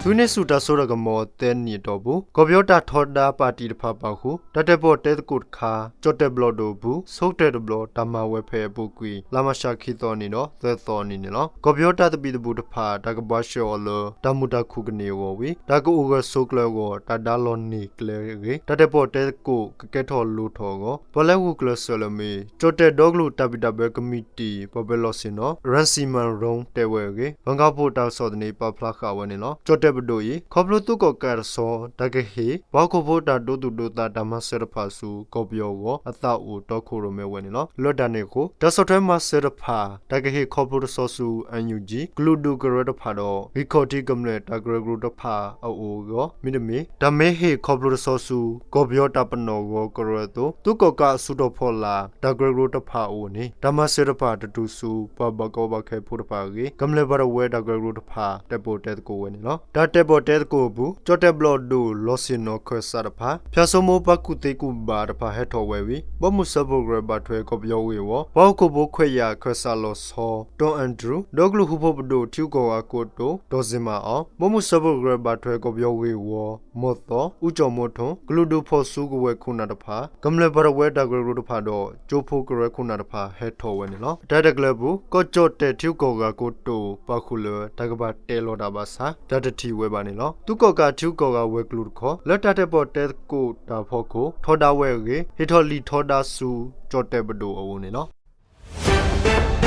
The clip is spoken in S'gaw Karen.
ဃုန့ၢ်ဆူၣ်တၢ်စိတၢ်ကမီၤသၢနံၣ်အတီၢ်ပူၤ ကီၢ်ပယီၤတၢ်ထီဒါပၣ်တံၣ်တဖၣ်ပာ်ဃုာ် တၢ်တၢၣ်ပီၣ်တဲသကိးတခါ ကၠီၣ်တဲၣ်ဘျီၣ်ဒိၣ်အပူၤ ဆိကတၢၢ်တဘျီ တၢ်မၤဝဲဖဲအပူၤကွံာ် လါမးရှးခံသီအနံၤဒီးသၢသီအနံၤန့ၣ်လီၤ. ကီၢ်ပယီၤတၢ်သဘံၣ်သဘုၣ်တဖၣ် တၢ်ကဘှါရှဲအီၤလၢ တၢ်မုာ်တၢ်ခုၣ်ကန့ၢ်အဂီၢ်ဝံၤ တၢ်ကအိၣ်ဂၢၢ်ဆိးကျၢၤအဂီၢ် တၢ်ဒါလီၤန့ၢ်ကျဲအဂ့ၢ် တၢ်တၢၣ်ပီၣ်တဲသကိးကကဲထီၣ်လိၣ်ထီၣ်အဂီၢ် ပှၤလၢဂုာ်ကျဲးစၢးလၢမ့ၢ် ကၠီၣ်တဲၣ်ဒီကလုာ်တၢ်ဘံၣ်တၢ်ဘၢကမံးတံာ် ပှၤဘၢလီၢ်ဆ့ၣ်နီၤ Rangsiman Rome တဲဝဲအဂ့ၢ် ဘၣ်ကီဖိတၢ်ကစီၣ်သန့ ပာ်ဖျါဃာ်ဝဲန့ၣ်လီၤ. ကၠီၣ်တဲၣ်ပဒိၣ်အံၤ ခီဖျိသုးကီၣ်ကးတဆီ တၢ်ကဟ့ၣ် ပှၤဟီၣ်ခိၣ်ဖိတၢ်ဒိသူၣ်ဒိသးတၢ်မၤစၢၤတဖၣ်ဆူ ကီၢ်ပယီၤအဂီၢ် အသးအိၣ်တီခိၣ်ရိၣ်မဲဝဲန့ၣ်လီၤ. လၢတၢ်န့ၣ်အဃိ တၢ်ဆီၣ်ထွဲမၤစၢၤတဖၣ် တၢ်ကဟ့ၣ်ခီဖျိတဆီဆူ NUG ကလုာ်ဒူၣ်ကရၢတဖၣ်ဒီး ဂံၢ်ခီၣ်ထံးကမျၢၢ်တၢ်ကရၢကရိတဖၣ်အအိၣ်အဂီၢ် မ့တမ့ၢ် တၢ်မ့ၢ်ဟ့ၣ်ခီဖျိတဆီဆူ ကီၢ်ပယီၤတၢ်ပနီၣ်ဂီၤကရၢအသိး သုးကီၣ်ကးအစုတီၤဖီလာ် တၢ်ကရၢကရိတဖၣ်အအိၣ်န့ၣ် တၢ်မၤစၢၤတဖၣ်တတုၤဆူ ပှၤဘၣ်ကီဘၣ်ခဲဖိတဖၣ်အဂ့ၢ် ကမျၢၢ်ပှၤတဝၢတၢ်ကရၢကရိတဖၣ် တၢၣ်ပီၣ်တဲသကိးဝဲန့ၣ်လီၤ. တၢ်တၢၣ်ပီၣ်တဲသကိးအပူၤ ကၠီၣ်တဲၣ်ဘျီၣ်ဒိၣ် လီၢ်ဆ့ၣ်နီၤခၢၣ်စးတဖၣ် ဖၠၣ်စိမိပှၤကူၣ်သ့ကူၣ်ဘၣ်တဖၣ်ဟဲထီၣ်ဝဲဝံၤ ဘီမုၢ်စၢဖှိၣ်ကရၢဘၣ်ထွဲကီၢ်ပယီၤဂ့ၢ်ဝီ ပှၤဟီၣ်ခိၣ်ဖိခွဲးယာ်ခၢၣ်စးလီၤဆီ တီၢ်အဲၣ်ဒြူး ဒီကလုာ်ဃူဖိးပဒိၣ်ထံဂုၤကီၢ်ဂၤကိတိာ် တီၢ်စ့မၤအီၤ ဘီမုၢ်စၢဖှိၣ်ကရၢဘၣ်ထွဲကီၢ်ပယီၤဂ့ၢ်ဝီ မီၢ်သီ အူကၠီၣ်မိထိၣ် ကလုာ်ဒူၣ်ဖီၣ်စုကဝဲၤခိၣ်နၢ်တဖၣ် ကမျၢၢ်ပှၤတဝၢတၢ်ကရၢကရိတဖၣ်ဒီး ကၠိဖိကရၢခိၣ်နၢ်တဖၣ်ဟဲထီၣ်ဝဲန့ၣ်လီၤ. တၢ်တကျၢၤအပူၤ ကီၢ်ကၠီၣ်တဲၣ်ထံဂုၤကီၢ်ဂၤကိတိာ် ပာ်ဃုာ်လၢ တၢ်ကဘၣ်တဲလီၤတၢ်ဘၣ်ဆၣ် တၢ်တထံၣ်ဝဲဘၣ်န့ၣ်လီၤ. သုးကီၣ်ကးထံဂုၤကီၢ်ဂၤဝဲၤကျိၤတခီ လၢတၢ်တၢၣ်ပီၣ်တဲသကိးတၢ်ဖီခိၣ် ထီဒါဝဲအဂ့ၢ် ဟ့ၣ်ထီၣ်လံာ်ထီဒါဆူ ကၠီၣ်တဲၣ်ပဒိၣ်အအိၣ်န့ၣ်လီၤ.